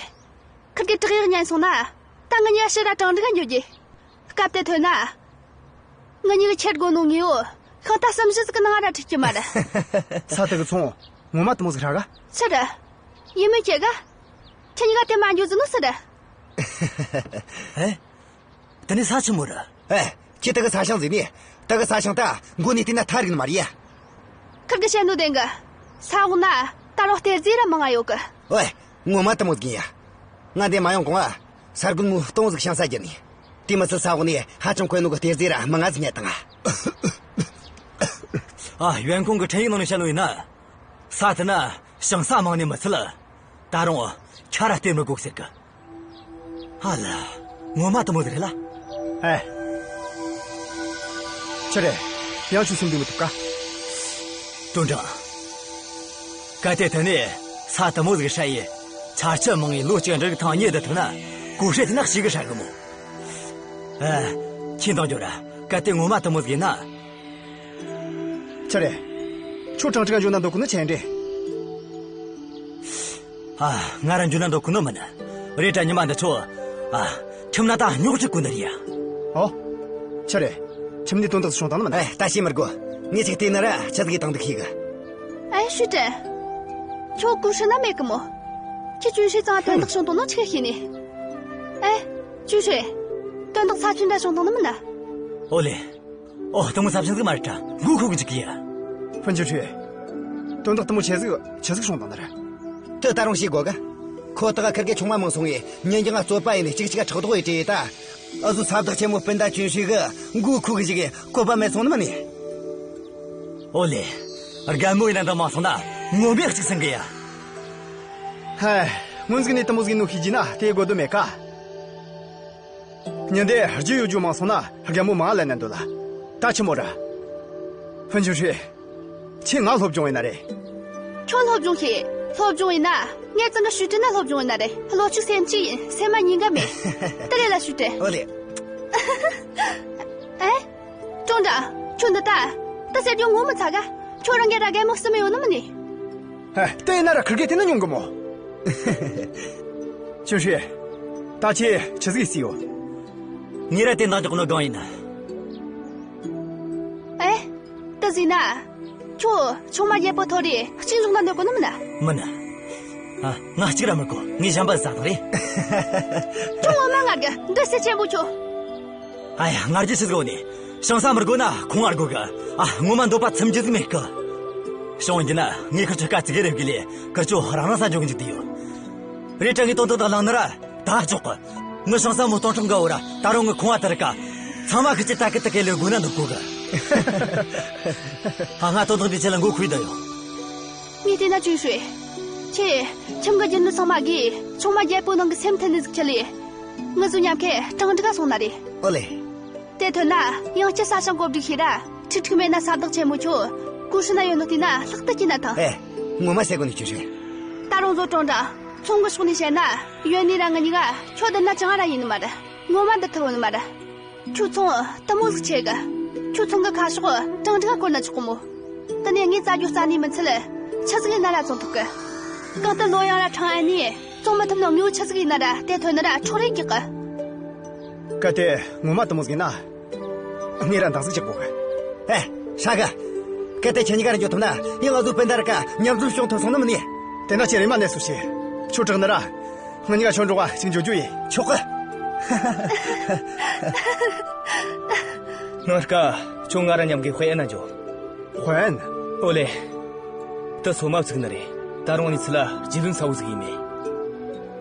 ཁིར་གི་དྲག་ཡག་ཉན་སོང་ན། ད་ང་གཉིས་ཕྱིར་ར་ཀྲང་ཀྲི་ག་འགྱོ་རྒྱུ། སྐབས་དེ་ཐོན་ན། ང་གཉིས་ཀྱིས་ཁྱེར་དགོས་ནོ་དངོས་པོ་ཤིང་རྟ་གསུམ་བཞི་ཟིག་གི་ནང་ར་ཁྲིད་རྒྱུ་མ་རེད། ས་དེ་གི་ཚོང་ངོ་མ་དེ་མོ་ཟིག་ཧྲ་ག། ཆི་རེད། ཡིན་མོད་ཁྱེད་ག། ཁྱེད་གཉིས་ཀ་དེ་མ་འགྱོ་ཟེར་ནོ་སུ་རེད། ཨེ། དེ་ནི་ས་ཆི་མོ་རེད། ཨེ། ཁྱེད་དེ་གི་ས་ཞིང་ཟིག་ནི། དེ་གི་ས་ཞིང་ད་མགོ་ནས་བལྟས་ན་ཐར་གི་ནི་མ་རེད་ཡ། ཁིར་གི་བཤད་ནོ་བདེན་གི། ས་འོག་ན་ད་རུང་གཏེར་རྫས་ར་མང་ང་ཡོད་གི། ཨོའེ། ངོ་མ་དེ་མོ་ཟིག་ཡིན་ཡ། ང་འདི་མ་ཡོང་གོང་ང་། ས་རྒོད་མོའི་སྟོང་ཟིག་ཞིང་ས་བརྒྱུད་ནས། དེ་མི་ཚད་ས་འོག་ནས་ཧ་ཅང་དཀོན་ནོ་གི་གཏེར་རྫས་ར་མང་ང་ཟིག་རྙེད་བཏང་ང་། ཨ། ཡོན་ཁོང་གི་འཕྲིན་ཡིག་ནང་ནས་བཤད་ནོ་ཡིན་ན། ས་དེ་ན་ཞིང་ས་མང་ནི་མི་ཚད། ད་རུང་ཁྲལ་ར་སྟེར་མི་དགོ་ཟེར་གི། ཨ་ལ། ངོ་མ་དེ་མོ་ཟིག་རེད་ལ། ཨེ། ཆི་རེད། ཡང་ཆུ་སིམ་འདུག་མི་ཐུབ་ཀ། ཀྲུང་ཀྲང་། གལ་ཏེ་དེ་ནས་ས་དེ་མོ་ཟིག་ཧྲ་ཡི། ཆར་ཆུ་མང་ཡི། ལོ་གཅིག་འབྲུ་རིགས་ཐང་རྙེད་དུ་ཐུབ་ན། ཀུ་ཧྲེ་དེ་ན་ཞེ་གི་ཧྲ་གི་མོ། ཨེ། ཁྱེད་འདང་རྒྱོབ་ར། གལ་ཏེ་ངོ་མ་དེ་མོ་ཟིག་ཡིན་ན། ཆི་རེད། ཁྱོད་ཀྲང་ཀྲི་ག་འགྱོ་ན་འདོད་གོ་ནི་ཆི་རེད། ཨ། ང་རང་འགྱོ་ན་འདོད་གོ་ནི་མིན། རེད་དྲ་ཉི་མ་འདི་ཆོ། ཨ། ཁྱིམ་ན་ད་རྙོག་དྲ་གོ་ནི་རེད་ཡ། ཨོ། ཆི་རེད། ཁྱིམ་ནས་དོན་དག་བྱུང་བཏང་ནི་མིན། ཨེ། ད་བཤད་མི་དགོ། ངས་ཅིག་བལྟས་ན་ར་ཆི་ཟིག་བཏང་འདུག་ཤེས་གི། ཨེ། ཞུས་ཀྲིན། ཁྱོད་ཀུ་ཧྲི་ན་མེད་གི་མོ། ཁྱེད་ཅུན་ཧྲི་ཚང་དོན་དག་བྱུང་བཏང་ནོ་ཆི་ཤེས་ནི། ཨེ། ཅུན་ཧྲི། དོན་དག་ཚབས་ཆེན་འདྲ་བྱུང་བཏང་ནི་མིན་ན། ཨོ་ལེ། ཨོ། དེ་མོ་ཚབས་ཆེན་ཟིག་མ་རེད་དྲ། མགོ་ཁུག་གི་འཇུག་གི་ཡ། ཧྥུན་ཅུན་ཧྲི། དོན་དག་དེ་མོ་ཆེ་ཟིག་ཆི་ཟིག་བྱུང་བཏང་ནི་རེད། དེ་ད་རུང་ཤེས་དགོ་ག། ཁོ་ཐག་ཁིར་གེ་ཆུང་མ་མང་སོང་ངས་ཉིན་རྒྱང་རྩོད་པ་ཡིན་ནས་གཅིག་གཅིག་ཁྲག་དོག་ཡི་དྲེ་ད། ཨ་ཟུ་ས་བདག་ཆེན་མོ་སྤུན་ཟླ་ཅུན་ཧྲི་གི་མགོ་ཁུག་གི་འཇུག་གི་བཀོད་པ་མེད་སོང་ནི་མིན་ནི། ཨོ་ལེ། རྒན་མོ་ཡིན་ན་འདང་མ་སོང་ན་ངོ་མས་གཅིག་སེང་གི་ཡ། ཧེ། སྔོན་ཟིག་ནས་དེ་མོ་ཟིག་ནོ་ཤེས་རྒྱུ་ན་དེ་དགོས་དོན་མེད་ཀ། ཉིན་དེ་རྒྱུ་ཡོད་རྒྱུ་མང་སོང་ན་རྒན་མོ་མང་ལ་ནན་འདོད་ལ། ད་ཆི་མོ་ར། ཧྥུན་ཅུན་ཧྲི། ཁྱེད་ང་སློབ་སྦྱོང་ཡིན་ན་རེད། ཁྱོད་སློབ་སྦྱོང་ཤེས། སློབ་སྦྱོང་ཡིན་ན། ངས་ཙང་གི་ཞུས་ཀྲིན་ན་སློབ་སྦྱོང་ཡིན་ན་རེད། བློ་གཅིག་སེམས་གཅིག་ཡིན། སེམས་མ་གཉིས་ཀ་མེད། དེ་རེད་ལ་ཞུས་ཀྲིན། ཨོ་ལེ། ཨེ། ཀྲུང་ཀྲང་། ཁྱོད་འདི་ལྟ། ད་ཟེར་རྒྱུ་ངོ་མི་ཚ་ག། ཁྱོད་རང་གི་ར་རྒན་མོ་སུ་མི་ཡོད་ནི་མིན་ནི། ཧེ། དེ་ཡིན་ན་ར་ཁིར་གེ་དེ་ན་ཉུང་གི་མོ། ཅུན་ཧྲི། ད་ཁྱེད་ཆི་ཟིག་ཟེར་ཡོད། ངས་ར་དེ་འདང་རྒྱག་ནོ་གང་ཡིན། ཨེ། ད་ཟིན་ན། ཁྱོད་ཆུང་མ་རྒྱལ་པོ་ཐོ་རེ་གཅིག་འཇོག་ན་འདོད་གོ་ནི་མིན་ན། མིན། ཨ། ང་གཅིག་ར་མི་དགོ། ངས་གཞན་པ་ཟ་དང་རེད། ཁྱོད་ངོ་མ་ངར་གི་འདི་སེ་ཆེན་པོ་ཁྱོད། ཨ་ཡ། ང་རྒྱལ་ཆི་ཟིག་ཡོད་ནི། ཞིང་ས་མི་དགོས་ན་ཁོང་ང་དགོས་གི། ཨ། ངོ་མ་འདོད་པ་ཚིམ་རྒྱུ་ཟིག་མེད་གི། ཞིང་ཡིན་ན་ངས་ཁིར་ཆོ་དཀའ་ཙིག་གེ་རེ་བགོས་ལས་ཁིར་ཆོ་རང་རང་ས་འཇོག་གི་འཇུག་བསྡད་ཡོད། རེད་དྲ་ངས་དོན་དག་དག་བླངས་ནི་ར་ད་ཆོག་གི། ངི་ཞིང་ས་མོ་སྟོང་ཕྲག་འགའ་བོ་ར་ད་རུང་ངི་ཁང་བ་དེ་ར་ཀ། ཚང་མ་ཁིར་ཆོས་ད་གི་ད་གི་ལས་དགོས་ན་འདོད་གོ་གི། ཧ། ང་དོན་དག་འདི་ཆེད་ལ་མགོ་ཁུག་བསྡད་ཡོད། ངས་བལྟས་ན་ཅུན་ཧྲི། ཁྱེད་ཁྱིམ་གི་རྒྱུ་ནོར་ཚང་མ་གིས་ཆུང་མ་རྒྱལ་པོ་ནང་གི་སེམས་མཐུན་ནི་ཟིག་ཁྲིད་ལས། ང་ཚོ་མཉམ་ཁར་ཀྲང་ཀྲི་ག་སོང་ན་རེད། ཨོ་ལེ། དེ་ཐོན་ན་ཡང་སྐྱར་ས་ཞིང་བགོ་སྒྲིག་བྱོས་ར། ཁྲིག་ཁྲིག་མེད་ན་ས་བདག་ཆེན་མོ་ཁྱོད་ཀུ་ཧྲི་ན་ཡོད་ནོ་བལྟས་ན་ལྷག་ཏུ་སྐྱིད་ན་ཐང་། ཨེ། ངོ་མ་ཟེར་གོ་ནི་ཅུན་ཧྲི། ད་རུང་བཟོ་ཀྲང་ཀྲང་། ཚོང་གི་ཕྱོགས་ནས་བཤད་ན་ཡོན་ནི་ར་ང་གཉིས་ཀ་ཁྱོད་བསྡུར་ན་ཅང་ར་ཡིན་ནི་མ་རེད། ངོ་མ་བསྡུར་ཐུབ་ནི་མ་རེད། ཁྱོད་ཚོང་དེ་མོ་ཟིག་ཆེ་གི། ཁྱོད་ཚོང་གི་ཁ་ཕྱོགས་ཀྲང་ཀྲི་ག་བསྐོར་ན་ཆོག་གི་མོ། དེ་ནས་ངས་བཙལ་རྒྱུ་བཙལ་ནི་མི་ཚད། ཆི་ཟིག་ཡིན་ན་ར་བཙོང་ཐུབ་གི། གང་ལྟར་ལོ་ཡང་ར་ཁྲང་ཨན་ནས་བཙོང་མི་ཐུབ་ནོ་དངོས་པོ་ཆི་ཟིག་ཡིན་ན་ར་དེ་ཐོན་ན་ར་འཕྲོག་རེས་རྒྱག་གི། གལ་ཏེ་ངོ་མ་དེ་མོ་ཟིག་ཡིན་ན། ངས་ར་འདང་ཟིག་རྒྱག་དགོས་གི། ཨེ། ཧྲ་གི། གལ་ཏེ་ཁྱེད་གཉིས་ཀ་ར་འགྱོ་ཐུབ་ན་ཡང་ང་ཚོ་སྤུན་ཟླ་ར་ཀ་མཉམ་འཛོམས་བྱུང་ཐུབ་སོང་ནི་མིན་ནི། དེ་ན་ཁྱེད་རེམ་མ་གནས་སོ་ཤེས། ཁྱོད་དྲག་ནི་ར། ང་གཉིས་ཀ་ཁྱོད་འགྲོ་ག་ཅིག་འགྱོ་རྒྱུ་ཡིན། ཆོག་གི། ངར་ཀ་ཁྱོད་ང་ར་མཉམ་གི་དཔེ་ཨེ་ན་འགྱོ། དཔོན། ཨོ་ལེ། ད་སོ་མ་བཙུགས་ནི་རེད། ད་རུང་ནི་ཚི་ལ་རྒྱུས་ལོན་ཚ་བོ་ཟིག་ཡིན་མེད།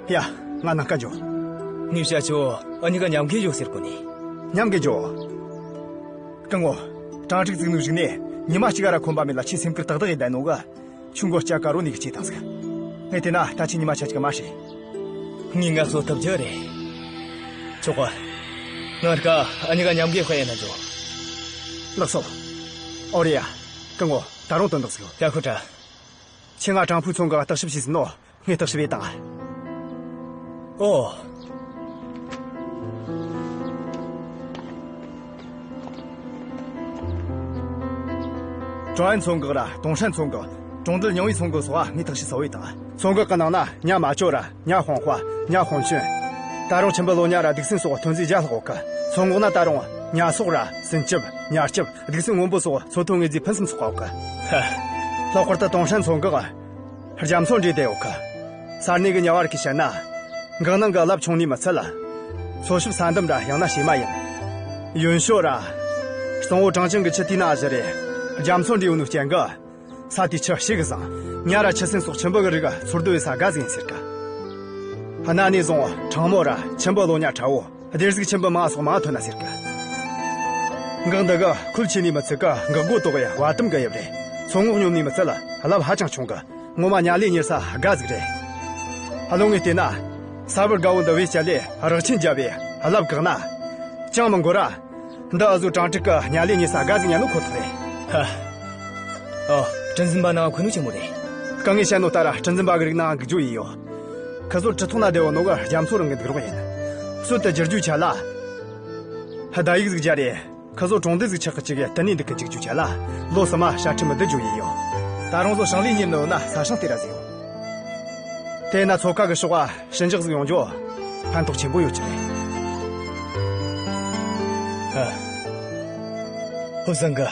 ཡ། ང་ནང་ཀ་འགྱོ། ངས་བཤད་ཆོ། ཨ་ནི་ག་མཉམ་གི་འགྱོ་ཟེར་གོ་ནི། མཉམ་གི་འགྱོ། སྐུ་ངོ། གྲ་སྒྲིག་བཙུགས་ནུས་ཞིག་ནས་ཉི་མ་གཅིག་ར་ཁོམ་པ་མེད་ལ་ཁྱེད་སེམས་ཁུར་ཏག་ཏག་ཡིན་ད་ནོ་ག་ཆུ་མགོ་སྐྱ་དཀར་རོ་ནས་གི་ཅིག་བཏང་ཟིག་ངས་བལྟས་ན་ད་ཁྱེད་ཉི་མ་ཆ་གཅིག་མ་ཤེས། ངས་ང་ཚོ་ཐབས་རྒྱུ་རེད། ཆོག་ག་ངར་ཀ་ཨ་ནི་ག་མཉམ་གི་དཔེ་ཨེ་ན་འགྱོ། ལགས་སོ། ཨོ་རེད་ཡ། སྐུ་ངོ། ད་རུང་དོན་དག་ཟིག་ཡོད། ཡ། ཁོ་ད། ཁྱེད་ང་ཀྲང་ཕུའུ་ཚོང་འགག་བརྟག་ཞིབ་བྱོས་ཟེར་ནོ། ངས་བརྟག་ཞིབ་བྱས་དང་། ཨོ། ཀྲོང་ཨན་ཚོང་འགག་ར་ཏུང་ཧྲན་ཚོང་འགག། གྲོང་རྡལ་ཉང་བའི་ཚོང་འགག་སོགས་ངས་བརྟག་ཞིབ་གསལ་བོ་བྱས་དང་། ཚོང་འགག་གི་ནང་ན་ཉ་མ་ཅོ་ར་ཉ་ཧོང་ཧྭ། ཉ་ཧོང་ཅུན། ད་རུང་ཆུན་པོ་ལོ་ཉ་ར་སྡིག་སྲིན་སོགས་ཐོན་རྫས་བརྒྱ་ལྷག་ཡོད་གི། ཚོང་འགག་ན་ད་རུང་ཉ་སོག་ར་སྲིན་ལྕིབས། ཉ་ལྕིབས། སྡིག་སྲིན་སྔོན་པོ་སོགས་མཚོ་ཐོན་དངོས་རྫས་ཕུན་སུམ་ཚོགས་པ་ཡོད་གི། ཧ། ལྷག་པར་དུ་ཏུང་ཧྲན་ཚོང་འགག་རྒྱ་མཚོ་འདྲེས་བསྡད་ཡོད་གི། ས་གནས་གི་ཉ་བར་གི་བཤད་ན། འགག་ནང་གི་རླབས་ཆུང་ནི་མི་ཚད་ལ། འཚོ་ཞིབ་ས་འདམ་ར་ཡང་ན་བྱེ་མ་ཡིན། ཡོན་ཤོད་ར། གཙང་བོ་གྲང་ཅན་གི་ཆུ་དེའི་ནང་བཞུར་རེ། རྒྱ་མཚོ་འདྲེས་ཡོད་ནོ་རྐྱེན་གི། ས་དེའི་ཆུ་ཞེ་གི་བཟང་། ཉ་ར་ཆུ་སྲིན་སོགས་ཆུན་པོ་གི་རིགས་འཚོ་སྡོད་ཡོད་ས་དགའ་ཟིག་ཡིན་ཟེར་གི། གནའ་ནས་བཟུང་ཁྲང་མོ་ར་ཆུན་པོ་ལོ་ཉ་ཁྲ་བོ། སྡེར་གཟུགས་ཆེན་པོ་མ་སོགས་མང་ཐོན་ན་ཟེར་གི། འགག་འདི་གི་ཁུལ་ཆེ་ནི་མི་ཚད་གི་འགག་སྒོ་དོག་ཡ་བ་དམ་གི་ཡབ་རེད། མཚོ་ངོགས་སྙོམས་ནི་མི་ཚད་ལ་རླབས་ཧ་ཅང་ཆུང་གི། ངོ་མ་ཉ་ལས་མྱུལ་ས་དགའ་ཟིག་རེད། ཨ་ལོ་ངས་བལྟས་ན། ས་བབ་དགའ་བོ་འདི་བས་བཅད་ལས་རགས་ཆེན་རྒྱབ་བས་རླབས་བཀག་ན། ཅང་མི་འགོར་ར། འདི་ཨ་ཟོ་གྲང་དྲག་གི་ཉ་ལས་མྱུལ་ས་དགའ་ཟིག་ཉན་ནོ་ཁོ་ཐག་རེད། ཧ། ཨོ། གྲུ་འཛིན་པ་ནང་ཁོ་ནུ་ཆེན་མོ་རེད། སྐུ་ངས་བཤད་ནོ་ལྟར་གྲུ་འཛིན་པ་གི་རིགས་ནང་འགུག་རྒྱུ་ཡིན་ཡོད། ཁི་ཚོ་གྲུ་ཐོག་ན་བསྡད་ཡོད་ནོ་གི་རྒྱ་མཚོ་རང་གི་འདུག་རོགས་ཡིན། སྲོལ་དུ་བསྒྱུར་རྒྱུའི་ཆ་ལ། ཧ། བརྡ་ཡིག་ཟིག་སྦྱར་རེ། ཁི་ཚོ་གྲོང་སྡེ་ཟིག་ཆགས་གི་ཅིག་དེ་ནས་འདུག་གི་འཇུག་རྒྱུའི་ཆ་ལ། ལོ་གསུམ་མ་ཤ་ཁྲི་མི་བསྡུ་རྒྱུ་ཡིན་ཡོད། ད་རུང་ཚོ་ཞིང་ལས་གཉེར་ནི་ཡོད་ན་ས་ཞིང་དེ་ར་ཟིག་ཡོད། དེ་ན་མཚོ་ཁ་གི་ཕྱོགས་ཞི་འཇགས་ཟིག་ཡོང་རྒྱུ་ཕན་ཐོགས་ཆེན་པོ་ཡོད་ཀྱི་རེད། ཨ། ཧོ་སང་ག་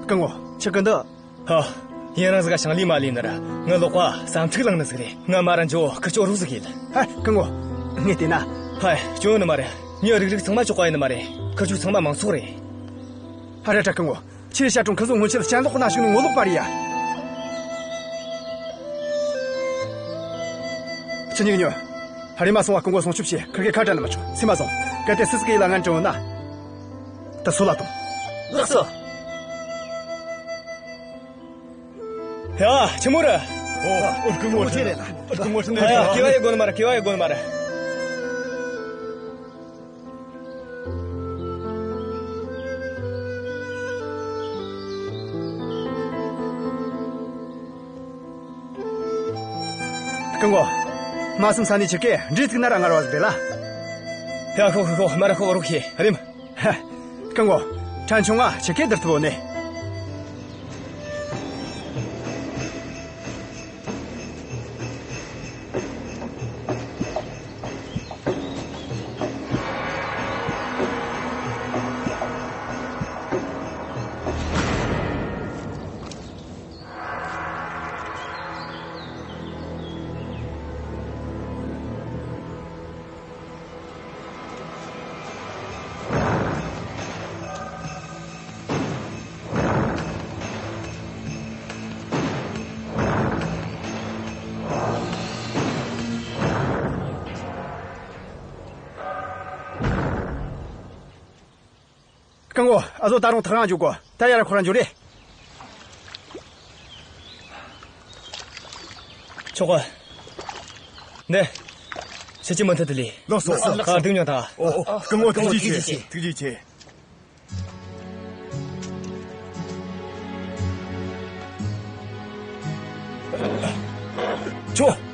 སྐུ་ངོ། ཆི་གི་འདི། ཧ། ཡུན་རིང་ཟིག་ག་ཞིང་ལས་མ་ལས་ནི་ར། ངའི་ལག་པ་སྲ་མཐུག་ལངས་ནི་ཟིག་རེད། ང་མ་ར་འགྱོ་ཁུར་ཆོ་རོགས་ཟིག་ཡིན། ཧ། སྐུ་ངོ། ངས་བལྟས་ན། ཧ། སྐྱོན་ནི་མ་རེད། མྱི་རིགས་རིགས་ཚང་མ་ཆོག་པ་ཡིན་ནི་མ་རེད། ཁུར་ཆོ་ཚང་མ་མང་ཚོགས་རེད། ཧ། རེད་དྲ་སྐུ་ངོ། ཁྱེད་བཤད་གྲོང་ཁུ་ཚོ་སྔོན་ཆད་གཅན་ལོག་ན་ཞིག་ནི་ངོ་ལོག་པ་རེད་ཡ། ཁྱེད་གཉིས་ཀྱིས་ཉོན། ཧ། རེམ་མ་སོང་བ་སྐུ་ངོ་སྲུང་སྐྱོབ་བྱས། ཁུར་གེ་ཁ་བྲལ་ནི་མི་ཆོག་སེམས་མ་བཟང་། གལ་ཏེ་སུ་ཟིག་གིས་ལ་ངན་དྲན་ཡོད་ན། ད་སོད་ལ་ཐོངས། ལགས་སོ། ཡ། ཆི་མོ་རེད། ཨོ། སྐུ་ངོ་ཁྱེད་རེད་ལ། སྐུ་ངོ་ཁྱེད་རེད། ཨ། ཡ། སྐྱེ་བ་ཡི་དགོས་ནི་མ་རེད། སྐྱེ་བ་ཡི་དགོས་ནི་མ་རེད། སྐུ་ངོ། མ་བསམ་ས་ནས་ཁྱེད་ཀྱིས་འདྲེ་བཙུགས་ན་ར་ངར་བ་ཟིག་རེད་ལ། ཡ། ཤོག་ཤོག་ཤོག་མ་ར་ཤོག་རོགས་བྱེད། རེམ། ཧ། སྐུ་ངོ། ཕྲན་ཆུང་ང་ཁྱེད་ཀྱིས་བསྡུར་ཐུབ་བོ་ནི། སྐུ་ངོ། ཨ་ཟོ་ད་རུང་ཐག་རིང་འགྱོ་དགོས། ད་ཡར་ཁོ་རང་འགྱོ་རེ། ཆོག་གི། ནས། ཁྱེད་ཀྱིས་མུ་མཐུད་དུ་ལས། ལགས་སོ། ཨ། སྡུག་མྱོང་དང་། ཨོ། ཨོ། སྐུ་ངོ་ཐུགས་རྗེ་ཆེ། ཐུགས་རྗེ་ཆེ། ཆོག།